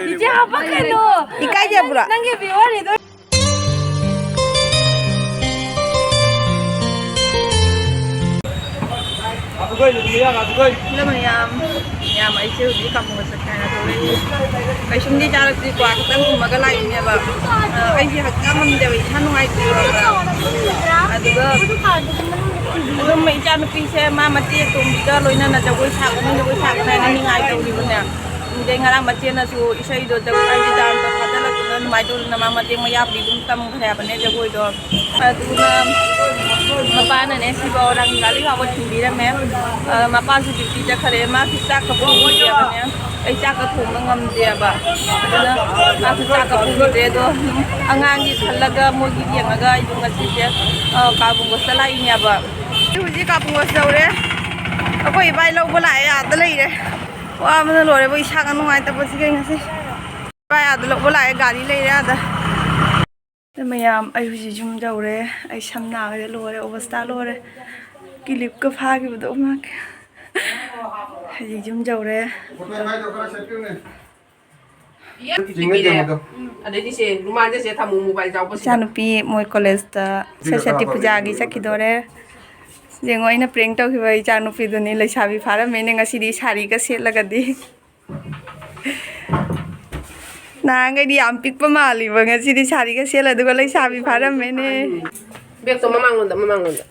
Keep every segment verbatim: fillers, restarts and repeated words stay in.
ꯏꯆꯦ ꯍꯥꯄꯛꯀꯅꯨ꯫ ꯏꯀꯥꯏꯖꯕ꯭ꯔꯣ? ꯅꯪꯒꯤ viewerꯗꯣ꯫ ꯍꯜꯂꯣ ꯃꯌꯥꯝ, ꯃꯌꯥꯝ, ꯑꯩꯁꯦ ꯍꯧꯖꯤꯛ ꯀꯥꯃꯣ ꯆꯠꯀꯦ ꯍꯥꯏꯅ ꯊꯣꯛꯂꯛꯏ꯫ ꯀꯩꯁꯨꯝꯗꯤ ꯆꯥꯔꯛꯇ꯭ꯔꯤ, ꯀ꯭ꯋꯥ ꯈꯛꯇꯪ ꯎꯝꯃꯒ ꯂꯥꯛꯏꯅꯦꯕ꯫ ꯑ, ꯑꯩꯁꯦ ꯍꯛꯆꯥꯡ ꯉꯝꯗꯦꯕ, ꯏꯁꯥ ꯅꯨꯡꯉꯥꯏꯇꯦꯕ꯫ ꯑꯗꯨꯒ ꯑꯗꯨꯝ ꯏꯆꯥꯅꯨꯄꯤꯁꯦ ꯃꯥ ꯃꯆꯦ ꯑꯇꯣꯝꯕꯤꯒ ꯂꯣꯏꯅꯅ ꯖꯒꯣꯏ ꯁꯥꯒꯅꯤ, ꯖꯒꯣꯏ ꯁꯥꯒꯅꯤ ꯍꯥꯏꯅ ꯅꯤꯡꯉꯥꯏ ꯇꯧꯔꯤꯕꯅꯦ꯫ ꯑꯗꯩ ꯉꯔꯥꯡ ꯃꯆꯦꯅꯁꯨ ꯏꯁꯩꯗꯣ ꯖꯒꯣꯏ ꯍꯥꯏꯗꯤ dance ꯊꯥꯖꯤꯜꯂꯛꯇꯅ ꯑꯗꯨꯃꯥꯏꯅ ꯇꯧꯗꯅ ꯃꯥ ꯃꯇꯦꯛ ꯃꯌꯥ ꯑꯗꯨꯝ ꯇꯝꯈ꯭ꯔꯦ ꯍꯥꯏꯕꯅꯦ ꯖꯒꯣꯏꯗꯣ꯫ ꯑꯗꯨꯅ ꯃꯄꯥꯅꯅꯦ ꯁꯤꯐꯥꯎ ꯔꯥꯅꯤ ꯒꯥꯔꯤ ꯐꯥꯎꯕ ꯊꯤꯟꯕꯤꯔꯝꯃꯦ꯫ ꯑ, ꯃꯄꯥꯁꯨ duty ꯆꯠꯈ꯭ꯔꯦ꯫ ꯃꯥꯁꯨ ꯆꯥꯛꯀ ꯄꯨꯈꯤꯗꯦꯕꯅꯦ꯫ ꯑꯩ ꯆꯥꯛꯀ ꯊꯣꯡꯕ ꯉꯝꯗꯦꯕ꯫ ꯑꯗꯨꯅ ꯃꯥꯁꯨ ꯆꯥꯛꯀ ꯄꯨꯈꯤꯗ꯭ꯔꯦ꯫ ꯑꯗꯣ ꯑꯉꯥꯡꯒꯤ ꯈꯜꯂꯒ ꯃꯣꯏꯒꯤ ꯌꯦꯡꯉꯒ ꯑꯩꯁꯨ ꯉꯁꯤꯁꯦ, ꯑ, ꯀꯥꯕꯨꯡꯒ ꯆꯠꯂꯛꯏꯅꯦꯕ꯫ ꯍꯧꯖꯤꯛ ꯀꯥꯕꯨꯡꯒ ꯌꯧꯔꯦ꯫ ꯑꯩꯈꯣꯏ ꯏꯕꯥꯏ ꯂꯧꯕ ꯂꯥꯛꯑꯦ, ꯑꯥꯗ ꯂꯩꯔꯦ꯫ ꯋꯥꯕꯅ ꯂꯣꯏꯔꯦꯕ, ꯏꯁꯥꯒ ꯅꯨꯡꯉꯥꯏꯇꯕꯁꯤꯒ ꯉꯁꯤ꯫ ꯏꯕꯥꯏ ꯑꯥꯗ ꯂꯧꯕ ꯂꯥꯛꯑꯦ, ꯒꯥꯔꯤ ꯂꯩꯔꯦ ꯑꯥꯗ꯫ ꯃꯌꯥꯝ, ꯑꯩ ꯍꯧꯖꯤꯛ ꯌꯨꯝ ꯌꯧꯔꯦ꯫ ꯑꯩ ꯁꯝ ꯅꯥꯕꯗ ꯂꯣꯏꯔꯦ, ꯑꯣꯕꯁꯇꯥ ꯂꯣꯏꯔꯦ꯫ ꯀꯤꯂꯤꯞꯀ ꯐꯥꯈꯤꯕꯗꯣ ꯃꯥ꯫ ꯍꯧꯖꯤꯛ ꯌꯨꯝ ꯌꯧꯔꯦ꯫ ꯆꯤꯡꯉ ꯌꯦꯡꯉꯗꯣ꯫ ꯑꯗꯩꯗꯤ ꯁꯦ, ꯔꯨꯃꯥꯟꯁꯦ ꯁꯦ ꯊꯝꯃꯨ, mobile ꯆꯥꯎꯕꯁꯤꯗ꯫ ꯏꯆꯥꯅꯨꯄꯤ ꯃꯣꯏ ꯀꯣꯂꯦꯖꯇ ꯁꯔꯁꯇꯤ ꯄꯨꯖꯥꯒꯤ ꯆꯠꯈꯤꯗꯣꯔꯦ꯫ ꯌꯦꯡꯉꯣ, ꯑꯩꯅ prank ꯇꯧꯈꯤꯕ ꯏꯆꯥꯅꯨꯄꯤꯗꯨꯅꯤ, ꯂꯩꯁꯥꯕꯤ ꯐꯥꯔꯝꯃꯦꯅꯦ ꯉꯁꯤꯗꯤ ꯁꯥꯔꯤꯒ ꯁꯦꯠꯂꯒꯗꯤ꯫ ꯅꯍꯥꯟꯈꯩꯗꯤ ꯌꯥꯝ ꯄꯤꯛꯄ ꯃꯥꯜꯂꯤꯕ, ꯉꯁꯤꯗꯤ ꯁꯥꯔꯤꯒ ꯁꯦꯠꯂ ꯑꯗꯨꯒ ꯂꯩꯁꯥꯕꯤ ꯐꯥꯔꯝꯃꯦꯅꯦ꯫ Bagꯇꯣ ꯃꯃꯥꯡꯂꯣꯝꯗ, ꯃꯃꯥꯡꯂꯣꯝꯗ꯫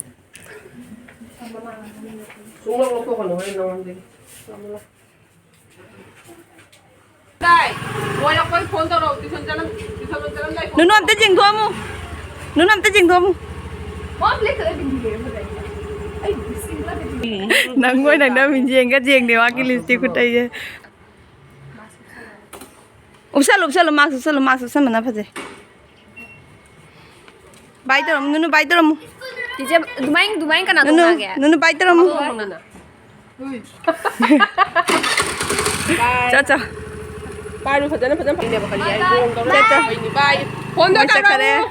ꯁꯨꯡꯂꯧ ꯂꯧꯊꯣꯛꯀꯅꯨ ꯍꯣꯔꯦꯟ ꯅꯉꯣꯟꯗꯒꯤ꯫ ꯇꯥꯏ꯫ ꯂꯣꯏꯔꯛꯄꯩ phone ꯇꯧꯔꯛꯑꯣ, tuition ꯆꯠꯂꯝ-, tuition ꯆꯠꯂꯝꯗꯥꯏ phone ꯅꯨꯅꯨ ꯑꯝꯇ ꯆꯤꯡꯊꯣꯛꯑꯝꯃꯨ꯫ ꯅꯨꯅꯨ ꯑꯝꯇ ꯆꯤꯡꯊꯣꯛꯑꯝꯃꯨ꯫ ꯃꯥ black colour ꯕꯤꯟꯗꯤ ꯂꯩꯔꯝꯕꯗꯥꯏ? ꯑꯩ ꯁꯤꯡꯒꯜ ꯅꯪ ꯑꯣꯏꯅ ꯅꯪ ꯃꯤꯡꯁꯦꯟꯒ ꯌꯦꯡꯗꯦ, ꯃꯥꯒꯤ lipstick ꯈꯨꯇꯩꯁꯦ꯫ ꯎꯞꯁꯜꯂꯨ, ꯎꯞꯁꯜꯂꯨ, mask ꯎꯞꯁꯜꯂꯨ, mask ꯎꯞꯁꯟꯕꯅ ꯐꯖꯩ꯫ Bye ꯇꯧꯔꯝꯃꯨ, ꯅꯨꯅꯨ bye ꯇꯧꯔꯝꯃꯨ꯫ ꯆꯤꯆꯦ, ꯑꯗꯨꯃꯥꯏ, ꯑꯗꯨꯃꯥꯏ ꯀꯅꯥ ꯅꯨꯅꯨ, ꯇꯧꯅꯒꯦ? ꯅꯨꯅꯨ bye ꯇꯧꯔꯝꯃꯨ꯫ ꯑꯣ, ꯅꯨꯅꯨ꯫ ꯆꯠ, ꯆꯠ꯫ ꯄꯥꯏꯔꯨ, ꯐꯖꯅ, ꯐꯖꯅ ꯐꯪꯅꯦꯕ, ꯀꯔꯤ ꯍꯥꯏ? ꯆꯠ, ꯆꯠ꯫ Bye꯫ Phone ꯗꯣ ꯃꯣꯏ ꯆꯠꯈꯔꯦ꯫ ꯊꯝꯃꯣ꯫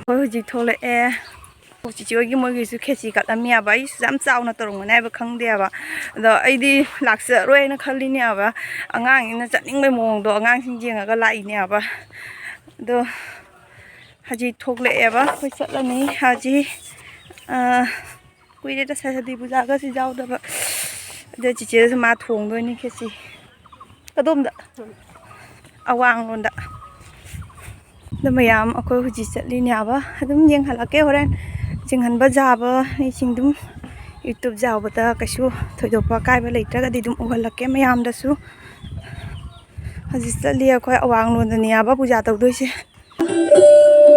ꯑꯩꯈꯣꯏ ꯍꯧꯖꯤꯛ ꯊꯣꯛꯂꯛꯑꯦ꯫ ꯆꯤꯆꯦ ꯍꯣꯏꯒꯤ ꯃꯣꯏꯒꯤꯁꯨ ꯈꯦꯆꯤ ꯀꯠꯂꯝꯃꯦꯕ꯫ ꯑꯩꯁꯨ ꯌꯥꯝ ꯆꯥꯎꯅ ꯇꯧꯔꯝꯒꯅꯤ ꯍꯥꯏꯕ ꯈꯪꯗꯦꯕ꯫ ꯑꯗꯣ ꯑꯩꯗꯤ ꯂꯥꯛꯆꯔꯣꯏꯅ ꯈꯜꯂꯤꯅꯦꯕ꯫ ꯑꯉꯥꯡꯅꯤꯅ ꯆꯠꯅꯤꯡꯕꯩ ꯃꯑꯣꯡꯗꯣ ꯑꯉꯥꯡꯁꯤꯡ ꯌꯦꯡꯉꯒ ꯂꯥꯛꯏꯅꯦꯕ꯫ ꯑꯗꯣ ꯍꯧꯖꯤꯛ ꯊꯣꯛꯂꯛꯑꯦꯕ꯫ ꯑꯩꯈꯣꯏ ꯆꯠꯂꯅꯤ ꯍꯧꯖꯤꯛ꯫ ꯑ, ꯀꯨꯏꯔꯦꯗ ꯁꯔꯁꯋꯇꯤ ꯄꯨꯖꯥꯒꯁꯤ ꯌꯥꯎꯗꯕ꯫ ꯑꯗ ꯆꯤꯆꯦꯗꯁꯨ ꯃꯥ ꯊꯣꯡꯗꯣꯏꯅꯤ ꯈꯦꯆꯤ꯫ ꯀꯗꯣꯝꯗ? ꯑꯋꯥꯡꯂꯣꯝꯗ꯫ ꯑꯗꯣ ꯃꯌꯥꯝ ꯑꯩꯈꯣꯏ ꯍꯧꯖꯤꯛ ꯆꯠꯂꯤꯅꯦꯕ꯫ ꯑꯗꯨꯝ ꯌꯦꯡꯍꯜꯂꯛꯀꯦ ꯍꯣꯔꯦꯟ꯫ ꯆꯤꯡꯍꯟꯕ ꯌꯥꯕ ꯃꯤꯁꯤꯡ ꯑꯗꯨꯝ YouTube ꯌꯥꯎꯕꯗ ꯀꯩꯁꯨ ꯊꯣꯏꯗꯣꯛꯄ ꯑꯀꯥꯏꯕ ꯂꯩꯇ꯭ꯔꯒꯗꯤ ꯑꯗꯨꯝ ꯎꯍꯜꯂꯛꯀꯦ ꯃꯌꯥꯝꯗꯁꯨ꯫ ꯍꯧꯖꯤꯛ ꯆꯠꯂꯤ ꯑꯩꯈꯣꯏ ꯑꯋꯥꯡꯂꯣꯝꯗꯅꯤꯕ ꯄꯨꯖꯥ ꯇꯧꯗꯣꯏꯁꯦ꯫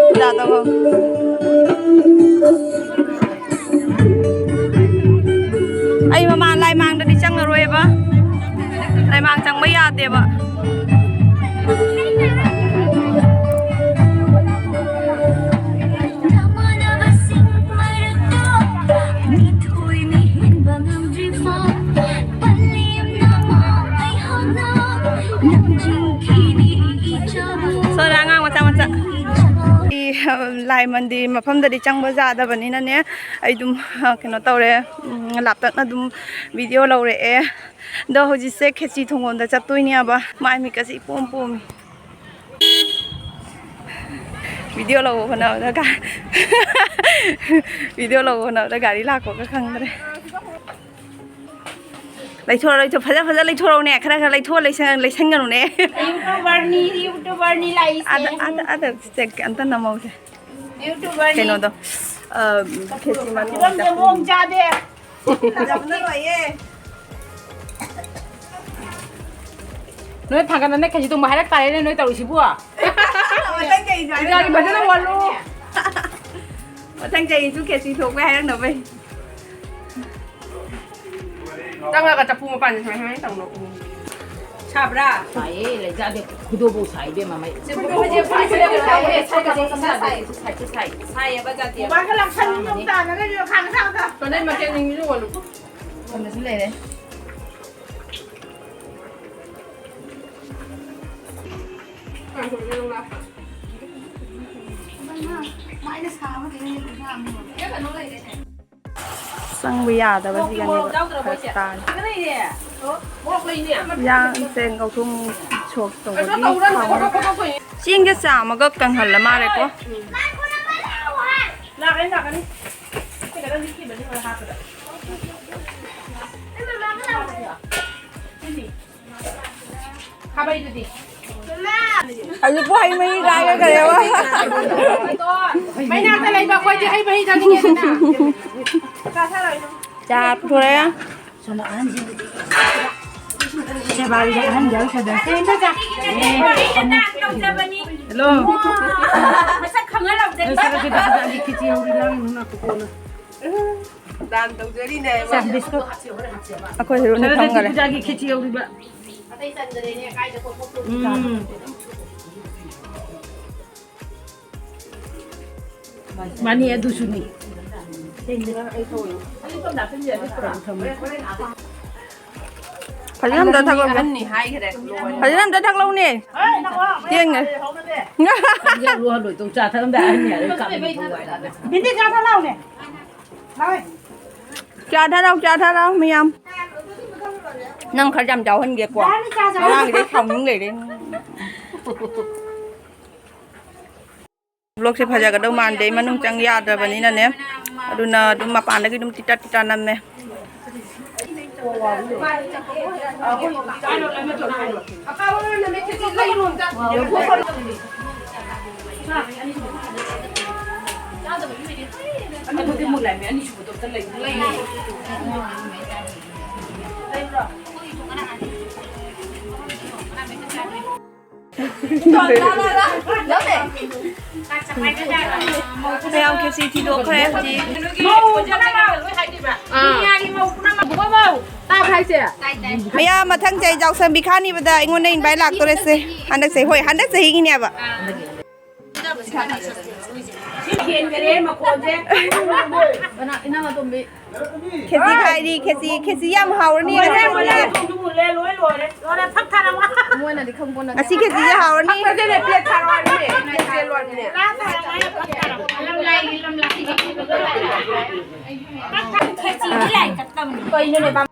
ꯄꯨꯖꯥ ꯇꯧꯐꯝ꯫ ꯑꯩ ꯃꯃꯥꯡ ꯂꯥꯏꯃꯥꯡꯗꯗꯤ ꯆꯪꯉꯔꯣꯏꯕ꯫ ꯂꯥꯏꯃꯥꯡ ꯆꯪꯕ ꯌꯥꯗꯦꯕ꯫ ꯁꯣꯔꯥ ꯑꯉꯥꯡ ꯃꯆꯥ ꯃꯆꯥ꯫ ꯑꯩ, ꯂꯥꯏ ꯃꯟꯗꯤꯔ ꯃꯐꯝꯗꯗꯤ ꯆꯪꯕ ꯌꯥꯗꯕꯅꯤꯅꯅꯦ, ꯑꯩ ꯑꯗꯨꯝ, ꯀꯩꯅꯣ ꯇꯧꯔꯦ, ꯎꯝ, ꯂꯥꯞꯇꯛꯅ ꯑꯗꯨꯝ video ꯂꯧꯔꯛꯑꯦ꯫ ꯑꯗꯣ ꯍꯧꯖꯤꯛꯁꯦ ꯈꯦꯆꯤ ꯊꯣꯡꯐꯝꯗ ꯆꯠꯇꯣꯏꯅꯦꯕ꯫ ꯃꯥꯏ ꯃꯤꯠꯀꯁꯦ ꯏꯄꯣꯝ ꯄꯣꯝꯃꯤ꯫ Video ꯂꯧꯕ ꯍꯣꯠꯅꯕꯗ ꯒꯥ-, video ꯂꯧꯕ ꯍꯣꯠꯅꯕꯗ ꯒꯥꯔꯤ ꯂꯥꯛꯄꯒ ꯈꯪꯗ꯭ꯔꯦ꯫ ꯂꯩꯊꯣꯔꯛꯑꯣ, ꯂꯩꯊꯣꯔꯛꯑꯣ, ꯐꯖ ꯐꯖ ꯂꯩꯊꯣꯔꯛꯎꯅꯦ, ꯈꯔ ꯈꯔ ꯂꯩꯊꯣꯛꯑ ꯂꯩꯁꯟ-, ꯂꯩꯁꯟꯒꯅꯨꯅꯦ꯫ YouTuberꯅꯤ, YouTuberꯅꯤ ꯂꯥꯛꯏꯁꯦ꯫ ꯑꯗ, ꯑꯗ, ꯑꯗ, ꯁꯦ, ꯑꯝꯇ ꯅꯝꯍꯧꯁꯦ꯫ YouTuberꯅꯤ꯫ ꯀꯩꯅꯣꯗꯣ, ꯑ, ꯈꯦꯆꯤ ꯃꯅꯨꯡ ꯐꯤꯕꯝꯁꯦ ꯃꯑꯣꯡ ꯆꯥꯗꯦ꯫ ꯐꯖꯕꯅ ꯂꯣꯏꯌꯦ꯫ ꯅꯣꯏ ꯊꯥꯡꯒꯠꯅꯅ ꯈꯦꯆꯤ ꯊꯣꯡꯕ ꯍꯥꯏꯔꯛ ꯇꯥꯔꯦꯅꯦ, ꯅꯣꯏ ꯇꯧꯔꯤꯁꯤꯕꯨ꯫ ꯃꯊꯪ ꯆꯍꯤꯁꯨ ꯍꯥꯏꯔꯛꯀꯅꯤ꯫ ꯏꯟꯗ꯭ꯔꯥꯅꯤ, ꯐꯖꯅ ꯋꯥꯠꯂꯨ꯫ ꯃꯊꯪ ꯆꯍꯤꯁꯨ ꯈꯦꯆꯤ ꯊꯣꯡꯕꯩ ꯍꯥꯏꯔꯛꯅꯕꯩ꯫ ꯆꯪꯉꯒ ꯆꯐꯨ ꯃꯄꯥꯟꯁꯦ ꯁꯨꯃꯥꯏ, ꯁꯨꯃꯥꯏꯅ ꯇꯧꯅꯧ꯫ ꯁꯥꯕ꯭ꯔꯥ? ꯁꯥꯏꯌꯦ, ꯂꯩꯖꯥꯗꯦ꯫ ꯈꯨꯗꯣꯞꯐꯧ ꯁꯥꯏ, ꯏꯕꯦꯝꯃ, ꯃꯩ꯫ ꯁꯥꯏꯌꯦ, ꯁꯥꯏ, ꯁꯥꯏ, ꯁꯥꯏ, ꯁꯥꯏ, ꯁꯥꯏꯌꯦꯕ, ꯖꯥꯇꯤ ꯑꯃ꯫ ꯃꯣꯕꯥꯏꯜꯒ ꯂꯥꯛꯁꯟ, ꯌꯨꯝ ꯇꯥꯟꯅꯒ ꯌꯣ-, ꯈꯥꯡ ꯈꯥꯡꯗ꯫ ꯀꯣꯟꯅꯩ ꯃꯇꯦꯛ ꯅꯤꯡꯕꯤꯁꯨ ꯑꯣꯜꯂꯨ꯫ ꯁꯣꯝꯗꯁꯨ ꯂꯩꯔꯦ꯫ ꯆꯪꯕ ꯌꯥꯗꯕꯁꯤꯒꯅꯦꯕ ꯐꯔꯛ ꯇꯥꯔꯦ꯫ ꯌꯥꯡꯁꯦ ꯉꯧꯊꯣꯡ ꯁꯣꯛ ꯇꯧꯕꯒꯤ ꯊꯥꯎ꯫ ꯆꯦꯡꯁꯦ ꯆꯥꯝꯃꯒ ꯀꯪꯍꯜꯂ ꯃꯥꯜꯂꯦꯀꯣ꯫ ꯂꯥꯛꯀꯅꯤ, ꯂꯥꯛꯀꯅꯤ꯫ ꯑꯩꯈꯣꯏ ꯈꯔ ꯂꯤꯛꯈꯤꯕꯅꯤ ꯍꯣꯏ ꯍꯥꯞꯄꯗ꯫ ꯁꯤꯗꯤ꯫ ꯈꯥꯕꯩꯗꯨꯗꯤ꯫ ꯍꯧꯖꯤꯛꯄꯨ ꯍꯩ ꯃꯍꯤ ꯆꯥꯒꯦ ꯈꯜꯂꯦꯕ꯫ ꯃꯩꯅꯥꯛꯇ ꯂꯩꯕ ꯑꯩꯈꯣꯏꯗꯤ ꯍꯩ ꯃꯍꯤ ꯆꯥꯅꯤꯡꯉꯦꯗꯅ꯫ ꯆꯥ ꯄꯨꯊꯣꯔꯛꯑꯦ꯫ ꯁꯣꯝꯗ ꯑꯍꯟꯁꯤꯡꯗꯨꯗꯤ ꯁꯦꯕꯥꯔꯤꯗ ꯑꯍꯟ ꯌꯥꯎꯁꯜꯂꯦ꯫ ꯁꯦ, ꯏꯟꯗ ꯆꯥ꯫ ꯍꯦꯂꯣ꯫ ꯃꯁꯛ ꯈꯪꯍꯜꯂꯧꯗꯦ꯫ ꯅꯪ ꯆꯠꯂꯁꯤ, ꯗꯥꯗꯥꯒꯤ ꯈꯦꯆꯤ ꯍꯧꯔꯤ ꯂꯥꯡꯉꯤꯅ ꯀꯣꯟꯅ꯫ ꯗꯥꯟ ꯇꯧꯖꯔꯤꯅꯦ꯫ ꯆꯥ, ꯕꯤꯁꯀꯨꯠ꯫ ꯑꯩꯈꯣꯏ ꯍꯦꯔꯣꯅꯤ ꯆꯠꯂꯁꯤ, ꯐꯝꯈꯔꯦ꯫ ꯄꯨꯖꯥꯒꯤ ꯈꯦꯆꯤ ꯍꯧꯔꯤꯕ꯫ ꯎꯝ꯫ ꯃꯥꯅꯤ, ꯑꯗꯨꯁꯨꯅꯤ꯫ ꯐꯖꯅ ꯑꯝꯇ ꯊꯛꯂꯛꯎ꯫ ꯑꯍꯟꯅꯤ ꯍꯥꯏꯈ꯭ꯔꯦ, ꯂꯣꯏꯔꯦ꯫ ꯐꯖꯅ ꯑꯝꯇ ꯊꯛꯂꯛꯎꯅꯦ꯫ ꯊꯦꯡꯉꯦ꯫ ꯂꯨꯍꯜꯂꯣꯏꯗꯧ ꯆꯥ ꯊꯛꯑꯝꯗꯥꯏ ꯑꯍꯟꯅꯤ ꯍꯥꯏꯔꯦ ꯀꯥꯞꯄꯤ ꯊꯧ ꯍꯥꯏꯔꯦ꯫ ꯕꯤꯟꯗꯤ ꯆꯥ ꯊꯛꯂꯛꯎꯅꯦ꯫ ꯂꯥꯎꯅꯦ꯫ ꯆꯥ ꯊꯛꯂꯛꯑꯣ, ꯆꯥ ꯊꯛꯂꯛꯑꯣ ꯃꯌꯥꯝ꯫ ꯅꯪ ꯈꯔ ꯌꯥꯝ ꯆꯥꯎꯍꯟꯒꯦꯀꯣ꯫ ꯌꯥꯅꯤ, ꯆꯥ ꯆꯥ꯫ ꯑꯉꯥꯡꯒꯤꯗꯤ ꯁꯥꯎꯅꯤꯡ ꯂꯩꯔꯦ꯫ ꯕ꯭ꯂꯣꯛꯁꯦ ꯐꯖꯒꯗꯧ ꯃꯥꯟꯗꯦ, ꯑꯩ ꯃꯅꯨꯡ ꯆꯪ ꯌꯥꯗ꯭ꯔꯕꯅꯤꯅꯅꯦ, ꯑꯗꯨꯅ ꯑꯗꯨꯝ ꯃꯄꯥꯟꯗꯒꯤ ꯑꯗꯨꯝ ꯇꯤꯇꯥ ꯇꯤꯇꯥ ꯅꯝꯃꯦ꯫ ꯑꯗꯨꯗꯤ ꯃꯨꯛ ꯂꯥꯏꯃꯤ ꯑꯅꯤꯁꯨꯕꯗꯣ ꯑꯝꯇ ꯂꯩ-, ꯂꯩ-, ꯂꯩꯕ꯭ꯔꯣ? ꯃꯌꯥꯝ ꯈꯦꯆꯤ ꯊꯤꯗꯣꯛꯈ꯭ꯔꯦ ꯍꯧꯖꯤꯛ꯫ ꯑꯥ꯫ ꯃꯌꯥꯝ ꯃꯊꯪ ꯆꯍꯤ ꯌꯥꯎꯁꯪ ꯕꯤꯈꯥ ꯅꯤꯕꯗ ꯑꯩꯉꯣꯟꯗ ꯏꯟꯚꯥꯏꯠ ꯂꯥꯛꯇꯣꯔꯦꯁꯦ꯫ ꯍꯟꯗꯛ ꯆꯍꯤ, ꯍꯣꯏ, ꯍꯟꯗꯛ ꯆꯍꯤꯒꯤꯅꯦꯕ꯫ ꯁꯤ ꯀꯦꯟꯈꯔꯦ ꯃꯈꯣꯟꯁꯦ꯫ ꯈꯦꯆꯤ ꯈꯥꯏꯔꯤ, ꯈꯦꯆꯤ, ꯈꯦꯆꯤ ꯌꯥꯝ ꯍꯥꯎꯔꯅꯤ ꯂꯣꯏꯔꯦ, ꯉꯁꯤ ꯂꯣꯏꯔꯦ, ꯈꯦꯆꯤꯁꯦ꯫ ꯊꯣꯡꯁꯨ ꯃꯨꯜꯂꯦ, ꯂꯣꯏ ꯂꯣꯏꯔꯦ꯫ ꯂꯣꯏꯔꯦ, ꯐꯛ ꯊꯥꯔꯝꯃꯣ꯫ ꯉꯁꯤ ꯈꯦꯆꯤꯁꯦ ꯍꯥꯎꯔꯅꯤ꯫ ꯐꯖꯅ ꯄ꯭ꯂꯦꯠ ꯊꯥꯔꯛꯑꯣ ꯍꯥꯏꯕꯅꯦ꯫ ꯄ꯭ꯂꯦꯠ ꯄ꯭ꯂꯦꯠ ꯂꯣꯟꯕꯅꯦ꯫ ꯀꯩꯅꯣꯅꯦ ꯕꯥ-,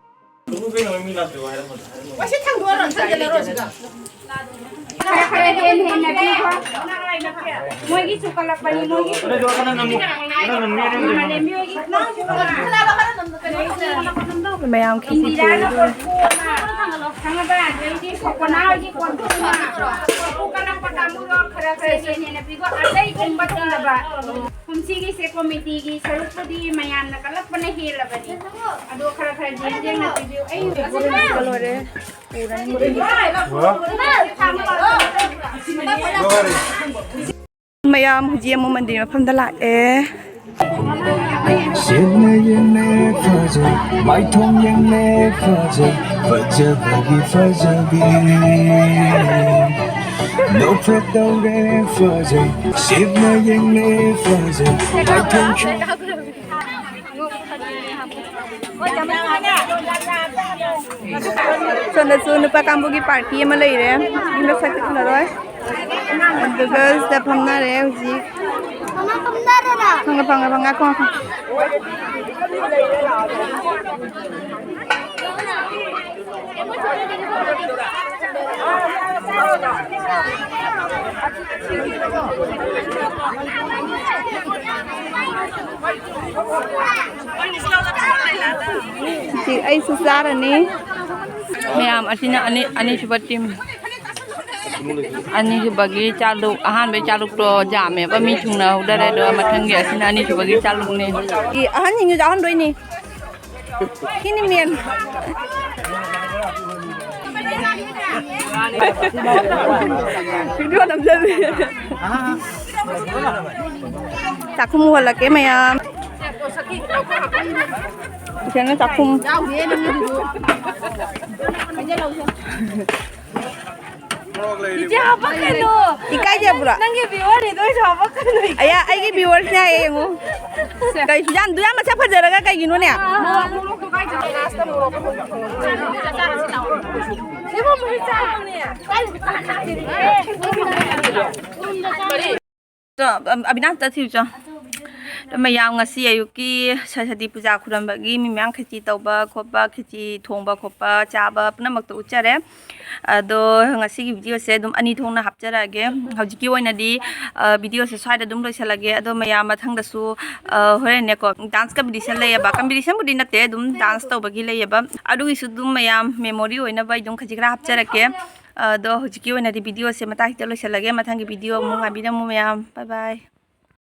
ꯃꯁꯤ ꯊꯥꯡꯗꯣꯛꯑ ꯂꯣꯏꯁꯤꯟꯖꯔꯣ ꯁꯤꯗ꯫ ꯈꯔ ꯈꯔ ꯍꯦꯟꯅ ꯍꯦꯟꯅ ꯄꯤꯈꯣ꯫ ꯃꯣꯏꯒꯤꯁꯨ ꯀꯜꯂꯛꯄꯅꯤ, ꯃꯣꯏꯒꯤꯁꯨ꯫ ꯃꯥꯅꯦ, ꯃꯤꯑꯣꯏꯒꯤ ꯃꯌꯥꯝ ꯈꯦꯆꯤ ꯏꯟꯗꯤꯔꯥꯅ ꯊꯣꯡꯉꯤ꯫ ꯀꯣꯔꯐꯨ ꯑꯃ, ꯈꯪꯉꯕ? ꯑꯗꯩꯗꯤ ꯁꯣꯀꯣꯅꯥ ꯍꯣꯏꯒꯤ ꯀꯣꯔꯐꯨ ꯑꯃ, ꯀꯣꯔꯐꯨ ꯀꯜꯂꯛꯄ ꯀꯥꯡꯕꯨꯗꯣ ꯈꯔ ꯈꯔ ꯍꯦꯟꯅ ꯍꯦꯟꯅ ꯄꯤꯈꯣ꯫ ꯑꯇꯩ ꯊꯨꯝꯕ ꯊꯨꯝꯗꯕ꯫ ꯀꯨꯝꯁꯤꯒꯤꯁꯦ ꯀꯣꯃꯤꯇꯤꯒꯤ ꯁꯔꯨꯛꯄꯨꯗꯤ ꯃꯌꯥꯝꯅ ꯀꯜꯂꯛꯄꯅ ꯍꯦꯜꯂꯕꯅꯤ꯫ ꯑꯗꯣ ꯈꯔ ꯈꯔ ꯌꯦꯡ ꯌꯦꯡꯅ ꯄꯤꯕꯤꯌꯨ꯫ ꯑꯩ ꯂꯣꯏꯔꯦ꯫ ꯃꯌꯥꯝ ꯍꯧꯖꯤꯛ ꯑꯃꯨꯛ ꯃꯟꯗꯤꯔ ꯃꯐꯝꯗ ꯂꯥꯛꯑꯦ꯫ ꯁꯦꯠꯅ ꯌꯦꯡꯅ ꯐꯖꯩ, ꯃꯥꯏꯊꯣꯡ ꯌꯦꯡꯅ ꯐꯖꯩ, ꯐꯖꯕꯒꯤ ꯐꯖꯕꯤ꯫ ꯅꯣꯛꯐꯦꯠ ꯇꯧꯔꯦ ꯐꯖꯩ, ꯁꯦꯠꯅ ꯌꯦꯡꯅ ꯐꯖꯩ, ꯃꯥꯏꯊꯣꯡ ꯁꯣꯝꯗꯁꯨ ꯅꯨꯄꯥ ꯀꯥꯡꯕꯨꯒꯤ ꯄꯥꯔꯇꯤ ꯑꯃ ꯂꯩꯔꯦ꯫ ꯃꯤ ꯃꯁꯛꯇꯤ ꯎꯅꯔꯣꯏ꯫ ꯑꯗꯨꯒ ꯁꯤꯗ ꯐꯝꯅꯔꯦ ꯍꯧꯖꯤꯛ꯫ ꯐꯝꯃ ꯐꯝꯅꯔꯦꯔꯥ? ꯐꯝꯒ ꯐꯝꯒ ꯐꯝ-, ꯉꯥꯏꯈꯣ, ꯉꯥꯏꯈꯣ꯫ ꯁꯤ ꯑꯩꯁꯨ ꯆꯥꯔꯅꯤ꯫ ꯃꯌꯥꯝ ꯑꯁꯤꯅ ꯑꯅꯤ-, ꯑꯅꯤꯁꯨꯕ ꯇꯤꯝ꯫ ꯑꯅꯤꯁꯨꯕꯒꯤ ꯆꯥꯂꯨꯛ, ꯑꯍꯥꯟꯕꯒꯤ ꯆꯥꯂꯨꯛꯇꯣ ꯌꯥꯝꯃꯦꯕ, ꯃꯤ ꯊꯨꯡꯅꯍꯧꯗꯔꯦ꯫ ꯑꯗꯣ ꯃꯊꯪꯒꯤ ꯑꯁꯤꯅ ꯑꯅꯤꯁꯨꯕꯒꯤ ꯆꯥꯂꯨꯛꯅꯦ꯫ ꯁꯤ ꯑꯍꯟꯁꯤꯡꯁꯨ ꯌꯥꯎꯍꯟꯗꯣꯏꯅꯤ꯫ ꯁꯤꯅꯤ ꯃꯦꯟ꯫ ꯚꯤꯗꯤꯑꯣ ꯅꯝꯖꯜꯂꯤ꯫ ꯆꯥꯛꯈꯨꯝ ꯍꯣꯜꯂꯛꯀꯦ ꯃꯌꯥꯝ꯫ ꯏꯆꯦꯅ ꯆꯥꯛꯈꯨꯝ꯫ ꯏꯆꯦ ꯍꯥꯄꯛꯀꯅꯨ꯫ ꯏꯀꯥꯏꯖꯕ꯭ꯔꯣ? ꯅꯪꯒꯤ viewerꯅꯤꯗꯣ ꯑꯩꯁꯨ ꯍꯥꯄꯛꯀꯅꯨ꯫ ꯑꯌꯥ, ꯑꯩꯒꯤ viewersꯅꯦ ꯍꯥꯏꯌꯦ, ꯌꯦꯡꯉꯨ꯫ ꯀꯩ ꯁꯨꯖꯥꯟ, ꯗꯨꯌꯥꯝ ꯃꯁꯛ ꯐꯖꯔꯒ ꯀꯩꯒꯤꯅꯣꯅꯦ? ꯃꯣꯔꯣꯛ, ꯃꯣꯔꯣꯛꯇꯣ ꯀꯥꯏ ꯆꯠꯈ꯭ꯔꯦ? ꯂꯥꯁꯇ ꯃꯣꯔꯣꯛ ꯑꯃꯨꯛ ꯐꯪꯉꯦ꯫ ꯑꯕꯤꯅꯥꯁꯇ ꯊꯤꯌꯨ ꯆꯣ꯫ ꯃꯌꯥꯝ, ꯉꯁꯤ ꯑꯌꯨꯛꯀꯤ ꯁꯔꯁꯇꯤ ꯄꯨꯖꯥ ꯈꯨꯔꯝꯕꯒꯤ ꯃꯤ ꯃꯌꯥꯝ ꯈꯦꯆꯤ ꯇꯧꯕ ꯈꯣꯠꯄ, ꯈꯦꯆꯤ ꯊꯣꯡꯕ ꯈꯣꯠꯄ, ꯆꯥꯕ ꯄꯨꯝꯅꯃꯛꯇꯣ ꯎꯠꯆꯔꯦ꯫ ꯑꯗꯣ ꯉꯁꯤꯒꯤ ꯚꯤꯗꯤꯑꯣꯁꯦ ꯑꯗꯨꯝ ꯑꯅꯤ ꯊꯣꯛꯅ ꯍꯥꯞꯆꯔꯛꯑꯒꯦ꯫ ꯍꯧꯖꯤꯛꯀꯤ ꯑꯣꯏꯅꯗꯤ, ꯑ, ꯚꯤꯗꯤꯑꯣꯁꯦ ꯁ꯭ꯋꯥꯏꯗ ꯑꯗꯨꯝ ꯂꯣꯏꯁꯤꯜꯂꯒꯦ꯫ ꯑꯗꯣ ꯃꯌꯥꯝ, ꯃꯊꯪꯗꯁꯨ, ꯑ, ꯍꯣꯔꯦꯟꯅꯦꯀꯣ, ꯗꯥꯟꯁ ꯀꯝꯄꯤꯇꯤꯁꯟ ꯂꯩꯌꯦꯕ꯫ ꯀꯝꯄꯤꯇꯤꯁꯟꯕꯨꯗꯤ ꯅꯠꯇꯦ, ꯑꯗꯨꯝ ꯗꯥꯟꯁ ꯇꯧꯕꯒꯤ ꯂꯩꯌꯦꯕ꯫ ꯑꯗꯨꯒꯤꯁꯨ ꯑꯗꯨꯝ ꯃꯌꯥꯝ ꯃꯦꯃꯣꯔꯤ ꯑꯣꯏꯅꯕ ꯑꯩ ꯑꯗꯨꯝ ꯈꯖꯤꯛ ꯈꯔ ꯍꯥꯞꯆꯔꯛꯀꯦ꯫ ꯑꯗꯣ ꯍꯧꯖꯤꯛꯀꯤ ꯑꯣꯏꯅꯗꯤ ꯚꯤꯗꯤꯑꯣꯁꯦ ꯃꯇꯥꯡꯁꯤꯗ ꯂꯣꯏꯁꯤꯜꯂꯒꯦ꯫ ꯃꯊꯪꯒꯤ ꯚꯤꯗꯤꯑꯣ ꯑꯃꯨꯛ ꯉꯥꯏꯕꯤꯔꯝꯃꯨ ꯃꯌꯥꯝ꯫ ꯕꯥꯏ ꯕꯥꯏ꯫